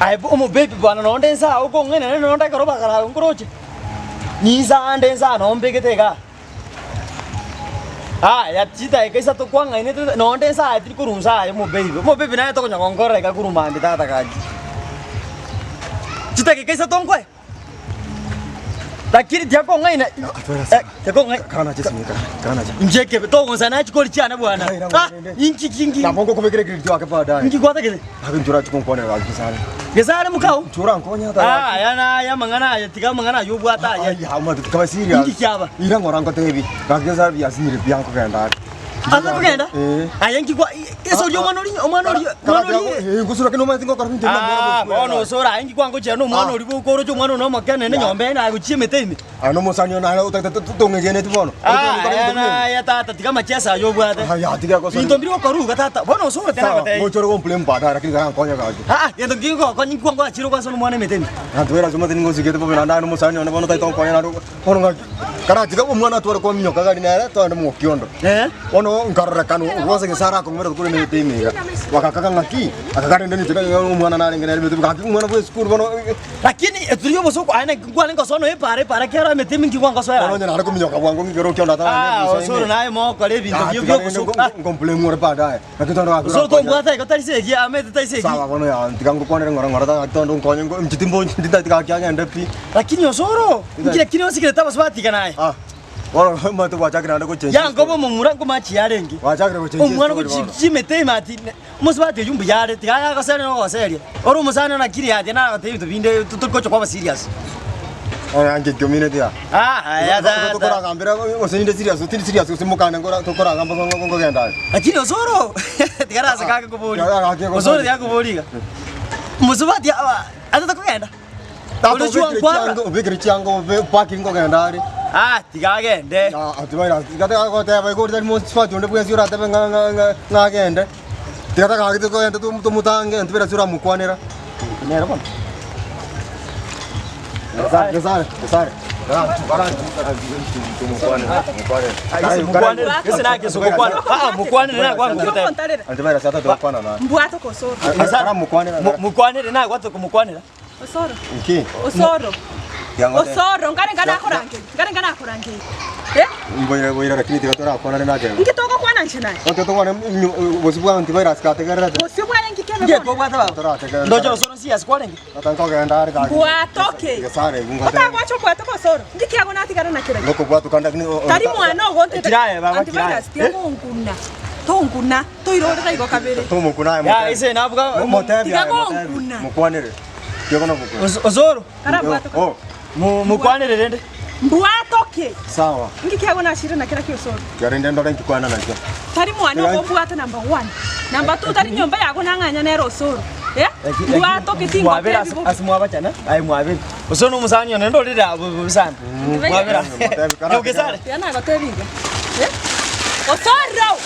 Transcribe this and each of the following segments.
Aye omobaby bwana nonde inse aa okong'aina naende nonde ekero bakara nkoroche. Ninse ande inse aa noo mbegete igaa. Aya chidakika isato kwang'ainete nonde inse aa tiri korwa inse aye omobaby. Omobaby naye tokonya gonkorera iga korwa mambia tata gaki. Chidakika isato nkoe. Lakini tiakong'aina eh, tiakong'aina Kana chesimi kana kana che. inche ekebe togonsa nachi kori chiane bwana. Ah, inki kinki Nabo ngokobekera credit wake baadaye. inki gwatagete? Ake nchora chikonkwanera gaki sana. Gesare mokao? Nchora nkonya hata. Ah, aya naya amang'ana aya tiga amang'ana aywo obwate aye. Ai, ama kaba serious. Inki kiaba? Ira ng'ora ngotebi. Gaki sana biasinyire biankogenda are. Ase kogenda? Eh. Aye inki kwa ase oria omwana oria omwana oria omwana oria Eh, ngosura kino omanyete ngokora binto Ah, bono osore aye inki kwangochera na omwana Ah. oria bokoroche omwana one omoke naende nyomba eye naye gochia emete ime. Ano omosani one nare otagete tong'egeneti bono. Ah, aya naye tata tiga amacheso aywo obwate. Aya tiga gosori. Binto mbiri gokoruga tata, bono osore tena Sawa, gotebia. ngochore gomblame baadaye lakini karankonya gaki. Ah, ah, gento nki ngokonya inki kwangoachire gwasona omwana emete ime. Natwera ase omanyete ningosigete bobe naende aye nomosani one bono otagete gonkonya naende bono ng'aki. Karatiga omwana atware kominyoka gari nere togende mokiondo. Eh? Bono nkarorekana rwose Nyasae arakong'umera kore emete ime iga. Bagakaga ng'aki, akagara rende ninche ng'a omwana narenge nere emete gaki omwana bwa esukuru bono Lakini eturi y'obosooku aye naki nkwane ngosoa noe epaara epaara kero emete ime inki gwangosoera bono aye? onye nare kominyoka bwango ng'ikere okiondo Ah, ataranya osoro naye mokore ebinto bio biobosoku. Ah, Nkomblame ore baadaye. Naki tondo gaki osoro orankonye. tombwate igo tari segi amete tari segi. Sawa bono ya tiga ngokwanere ng'ora ng'ora gaki tondo nkonye ngo inche timbo tintagete gaki agende pi. Lakini osoro, inki lakini osikerete abasubati iga naye? Ah, bono omanyete gwachakire naende gochenchia Yankoba omomura nkomachi yarenge. Gwachakire gochenchia Omwana story bono. gochimete ime ati omosubati oyio mbuya are tiga agoseria na ogoseria. Ore omosani one akiri ati nagotebia ebinto binde totori gocha kwaba serious. Bono anche kiomineti aa. Ah, aya Igo tata. tokoragambera gose ninde serious tindi serious gose mokande nkora tokoragamba nkogenda are. Lakini osoro tiga nase kake koboria. Ya, ya, gaki Osoro tiga koboria iga. Mosubati aba atete kogenda. Tata Ore chwa obekire nkwarora. chianga obekire chianga obe paki nkogenda are. Ah, tiga agende. Ah, tibaira tiga goteba igo tari mosubati onde bwensi oratebe ng'a ng'a ng'a ng'a agende. Tiga tagagete togende tomotange ntibera ase oramokwanera. Nere bono. Gesare, gesare, gesare. Mokwanere, gese nake ase ogokwana. Ah, ah, mokwanere nagwango goteba. Okontarera. Antivirus ata tokwana na. Mbwate kosoro. Aramokwanera. Mokwanere nagwate komokwanera. Osoro. Nki? Osoro. Yangote. Osoro nkare nkare akorangeria. Nkare nkare akorangeria. Eh? Mboire boire lakini tiga torakwanane nake. Nki togokwana inche naye? Oke tokwane bosi bwa antivirus kategererete. Bosio bwaye nki kebe Nge bono? tobwate baba. Torategerera. Ndoche osoro nsiasi kwarenge. Tata nkogenda are gaki. Mbwatoke. Gesare ngote. Otagwacha obwate gosoro. Nki kiago natigara na kera? Ngokobwatuka lakini Tari mwana ogontete. Kiraye baba, kiraye. Antivirus tiagonguna. Tonguna. Toirorera igo kabere. Tomokuna aye Ya motebi. ise nabuga Motebi Tiga aye motebi. gonkuna. Mokwanere. Tiga nobokuna. Os- Osoro Karabwate Oh, mu- mokwanere rende. Mbwatoke. sawa. Nki kiago nashire na kera kiosoro. Tiga ndore nkikwana nakio. Tari mwana Tiga- okombwata number one. Number two tari nyomba yago nang'anya nere osoro. Eh? Mbwatoke Mwabere tingotebi ase bobe. ase mwabachana aye mwabere. Osoro nomosani one ndorire abwo bobe sana. Mwabere. Motebi, kara- Nyogesare. Tiga nagotebi iga. Eh? Osoro!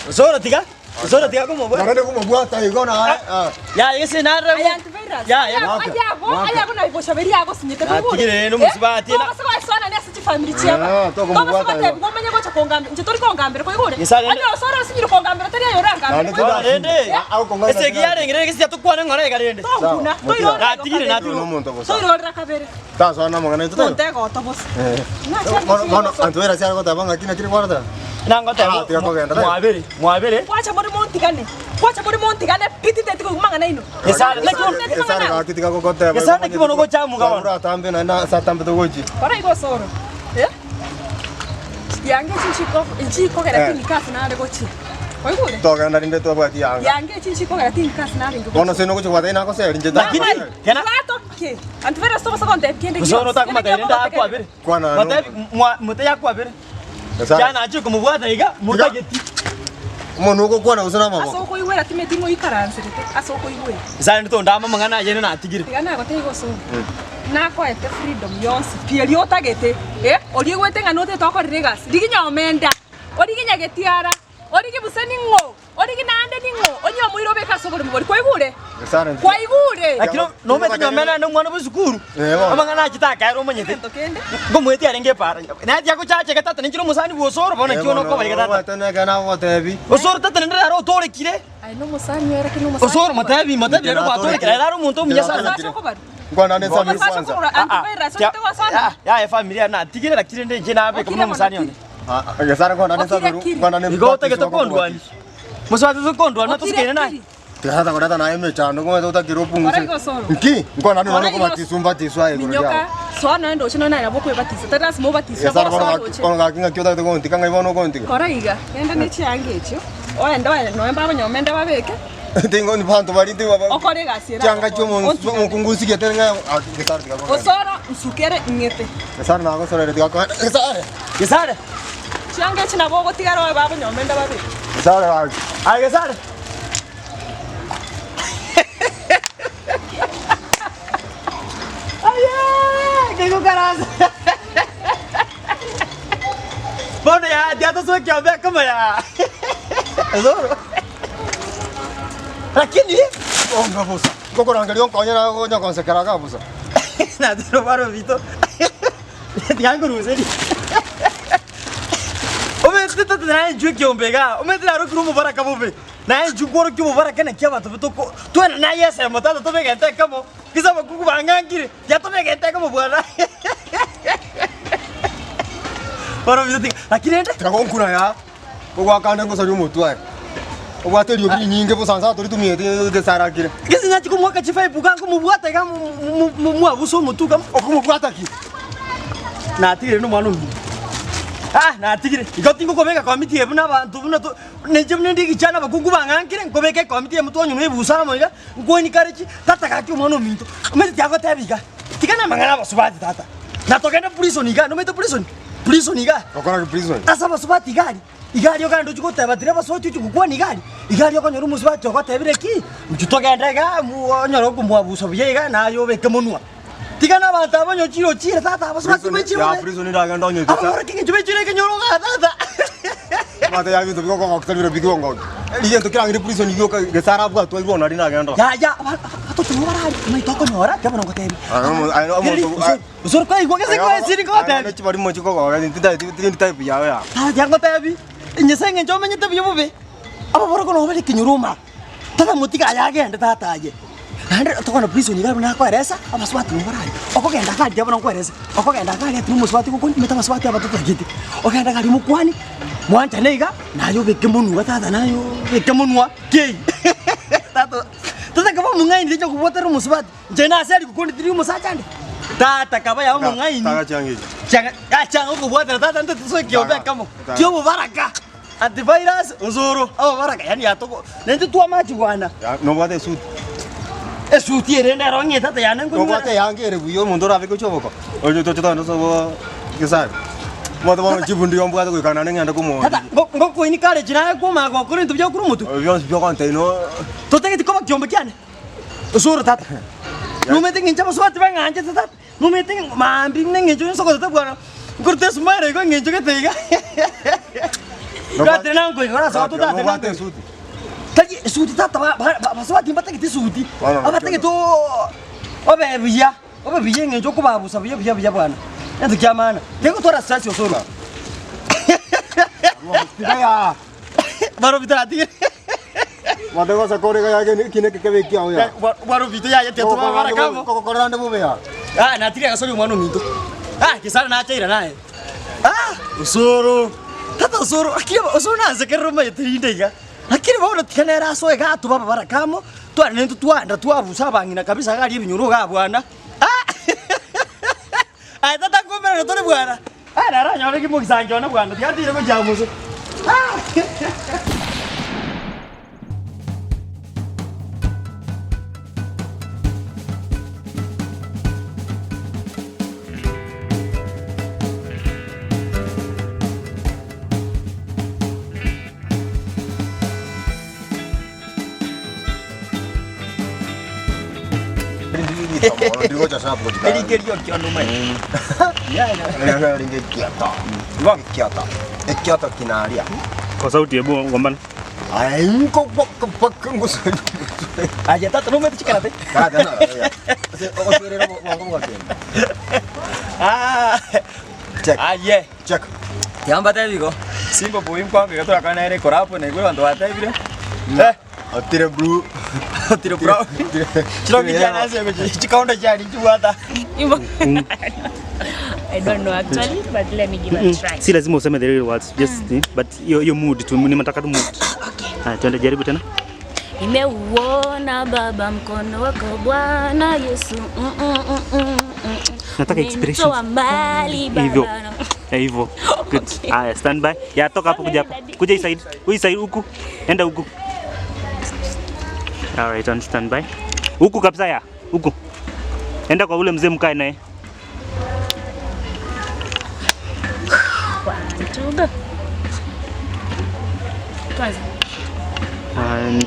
Osoro tiga. Osoro tiga komobua. Naende komobwata igo naye. Ah. Ya ese narre. Aya antivirus. Ya, ya. Aya- ayago, ayago na iboshaberi agosinyete Natigire rende omosubati ena- Togosoanania ase chifamiri chiaba. Ah, tokomobwata Togose igo. gotebi omanye gocha kongambera. Inche tori kongambera koigure. Nyasaye rende- Onye osoro osinyire kongambera tari aye orangambere. Naende koigure. Ora rende. Ah, ah, okong'aina Ese ekiarenge rende gese tukwane ng'ora iga rende. Tonguna, Sawa, toirorera igo Natigire, kabere. natigire. Nomonto bosa. Toirorera kabere. Tasoa namang'ana aito taiyo. Tontega otobosa. Eh. Bono bono antivirus yare goteba ng'aki naki rikwarete. Nangoteba Ah, tiga kogenda, taiyo. mwabere, mwabere. Kwacha more montigane. Kwacha more montigane pi tinteti koigwa mang'ana aino. Gesare, naki bono- Gesare gaki tiga gogoteba. Gesare naki bono gochamuka bono? Uratambe naende ase atambe togochi. Kora igo osoro. Eh? Yange echi nchiko nchikogera Eh. tindi kasi nare gochia. Oigure? Togenda rinde twabwati yanga. Yange echi nchikogera tindi kasi narenge Bono gochia. se nogochi gwateba nagoseri inche Lakini- Kena- Bwatoke. Antivirus togosa gontebia kende Osoro gionsi. otakomatebia rende akwabere. Kwana Motebi mwa mote yakwabere. Gesare. Kiana achie komobwata iga motageti. Omonto ogokwana gose Ase namaboko. okoigwera timeti ng'o oikaranserete ase okoigwera. Gesare ntondama amang'ana ayene natigire. Tiga nagotebia gose nakoete freedom yonsi pi eria otagete eh, oria oigwete ng'a notagete okorere egasi, rigia nyomenda, origie nyagetiara, origie busa ning'o, origie naende ning'o, onye omoire obeke ase oboremo boria, kwaigure? Gesare Kwaigure? Ore. Lakini nomanyete nyomena naende omwana bw'esukuru, Eh, bono. amang'ana achete akaera omanyete. Egento kende. Ngomoetie arenge epaara. Naye tiagochacha iga tata ninche nomosani bwa Osoro bono naki one okoba iga tata. Omanyete neke nagotebi. Osoro tata naende rero otorekire. Aye nomosani ere ki nomosani. Osoro motebi motebi rero gwatorekire aye raro omonto omuya sana. Omosacha okobarwa. Nkwana nde family Omosacha kwanza. okorora antivirus Tia- otete gosana. Ah, yaye family yane natigire lakini rende inche nabeka Okire buna omosani mono one. Ah, ah, Gesare nkwana nde Okire family, kiri. nkwana nde Igo otagete kondwani. Mosubati tokondwana Okire tosukeine naye. kiri. Tigasata koreta naye emechando komanyete otakire opunguse. Ora igo osoro. Nki? Nkwana nde Ora nonya igo kobatiswa mbatiswe aye igoro Minyoka riao. soa noe ndoche noe naye nabo okwebatisa tari lasima obatiswe Gesare bono bono soa gaki ndoche. bono gaki ng'aki otagete kontiga ng'ai bono okontiga. Kora iga, genda ne chianga echio, oende oe noe mbabanyomende babeke, Tingo ni banto bari tingo ba. okore egasi ere Chianga chio ogokonya. omokungu nsigete ng'a ah, Gesare tiga kogenda. Osoro nsukere ng'ete. Gesare nagosorere tiga kogenda. Gesare. Gesare. Chianga echi nabo ogotigara oe babonyomende babeke. Gesare gaki. Aye Gesare. Aye, kegokaransa. Bono ya tiatosoa ekiombe ekemo ya. Osoro. Lakini Onga bosa. Ngokorangeria onkonye naye okonya konsekera iga bosa. natero baro bito. Tiga nkoruserie. Omanyete tata naye inchuo ekiombe igaa, omanyete narokire omobaraka bobe, naye inchuo nkworokia omobaraka naki abanto betoko twena naye esemo tata tobe egento ekemo, gose abakungu bang'ankire, tiga tobe egento ekemo bwana. Bono bito tiga, lakini rende. Tiga gonkuna yaa. Ogwakande ngosaria omotwe aye. Obwate eriogi rinyinge bosa nsa toritumieti gesarakire. Gese nachi komoaka chifive iga nkomobwata iga mwabusa omotwe iga Okomobwata ki? Natigire nomwana ominto. Ah, natigire. Igo tingokobeka ekomiti eye buna abanto buna to ninche buna inde egichana abakungu bang'ankire, nkobeka ekomiti eye motwanywe na ebusa amo iga, nkwenikare chi, tata gaki omwana ominto. Omanyete tiagoteba iga, tiga namang'ana abasubati tata. Na togende prison igaa, nomanyete prison? Prison igaa. Gokora ki prison? Ase abasubati iga aria, iga aria ogende ochie goteba tiri abasubati ochie gokwana iga aria, iga aria okonyora omosubati ogotebire ki, inchu togende igaa onyore okomwabusa buya iga naye obeke monwa. Tiga na abanto aba onye ochire ochire tata abasubati Prison baichire ya bobe. prison ndagenda onye gesa. Abamura ki eng'encho baichire ekenyoro igaa tata. Mate ya binto bigokogokia bire bigongokia. Rigento kirangire prison gioka gesara abwatwa airwe nari nagenda. Yaya, abatoto nigo barari, omanyete okonyora, tiga bono ngotebi. Aye omo- aye omonto- Gose ore kwaigwa gese kwaesiri ngotebi. Chibari mochi kogoka tindi type yao ya. Tata tiga ngotebi, inye ase eng'encho omenyete buya bobe, ababorokwo nabo bare ekenyoro ime aa. Tata motige aye agende tata aye. Naende tokona prison iga buna nakoeresa, abasubati nigo barari. Okogenda iga aria bono nkoerese, okogenda iga aria ati nomosubati gokoni, omanyete abasubati aba totagete. Ogende iga aria mokwane, mwanchane iga, naye obeke monwa iga tata naye obeke monwa kei. Tata tata kaba omong'aini richa kobwatera omosubati, inche nase aria gokoni tiri omosacha ande. Tata kaba yaba omong'aini. Taga chianga echi. Chianga chianga okobwatera tata nte tosoe ekiombe ekemo, kiobobaraka. Antivirus, osoro, ababaraka, yaani yatogo, naintwe twamachi bwana. Ya, nobwate esuti. Esuti ere nero ng'e tata yane nkonywera. Nobwate eyanga ere buya omonto orabeke gochia oboko. Oyo toche togende ase obo gesare. Omanyete bono chibundi nigo mbwate goika naende ng'ende komoa. Tata, ngo- ngokoini courage naye kwomanya gokora ebinto biago korwa omotwe. Ebio bionsi biogontebia no. Totageti koba kiombe kiane. Osoro tata. Nomanyete ng'a inche abasubati bang'anchete tata. Nomanyete ng'a maambia buna eng'encho yonsi ogoteta bwana, nkorute esmile igo eng'encho gete iga. Gatire nankoiga ore ase goto tate Nobwate nankoiga. esuti. Tari esuti tata ba- ba- ba- basubati mbatagete esuti, Bono abatagete oo obe buya, obe buya eng'encho okobabusa buya buya buya bwana. Egento kia maana, tegotwara stress osoro. Tiga yaa. Baro bitaratigere. Mate gosa kore iga yake ekina eke kebe ekiao ya. Bwaro bito yaye tiga tobabara kamo. Kogokorera nde bobe ya. Ah, natiga gasori omwana ominto. Ah, gesare nachaira naye. Ah, osoro. Tata osoro, lakini osoro nansekerera omanyete rinde iga. Lakini bono tiga nere asoe iga atobabara kamo, tware nintwe twaenda twabusa abang'ina kabisa iga aria ebinyoro iga bwana. Ah, aye tata nkomerana tore bwana. Ah, naranyore ki mogisangi one bwana, tiga ntire gochia moso. Ah. Erigerio kione omanyete. Kiato. Kiato kinaria. Kwa sauti hebu ngombana. Aye nkobaka ngosori. Aye tata nomanyete chikarate? Karate na ya. Ase ogoswerera obongo bogakenda. Ah. Check. Aye. Check. Tiga mbatebi igo. Simba boy nkwanga iga torakane nere ekorapwe naigure abanto batebire. Eh. Otire blue. Otire brown. Chirongi chiane ase egochi chikaunda chiane nchibwata. I don't know actually, but let me give a try. Si lazima useme the real words, just mm. but hiyo hiyo mood tu nimetaka tu mood. Okay. Haya, tuende jaribu tena. Nimeuona Baba mkono wako Bwana Yesu. Mm, mm, mm, mm, mm. Nataka expressions. Umenitoa mbali Baba. Hivyo. Eh, hivyo. Good. Okay. Haya, stand by. Ya toka hapo kuja hapa. Daddy. Kuja hii side. Hii side huku. Enda huku. All right, on stand by. Huku kabisa ya. Huku. Enda kwa ule mzee mkae naye. One, two, go. Tuanze. And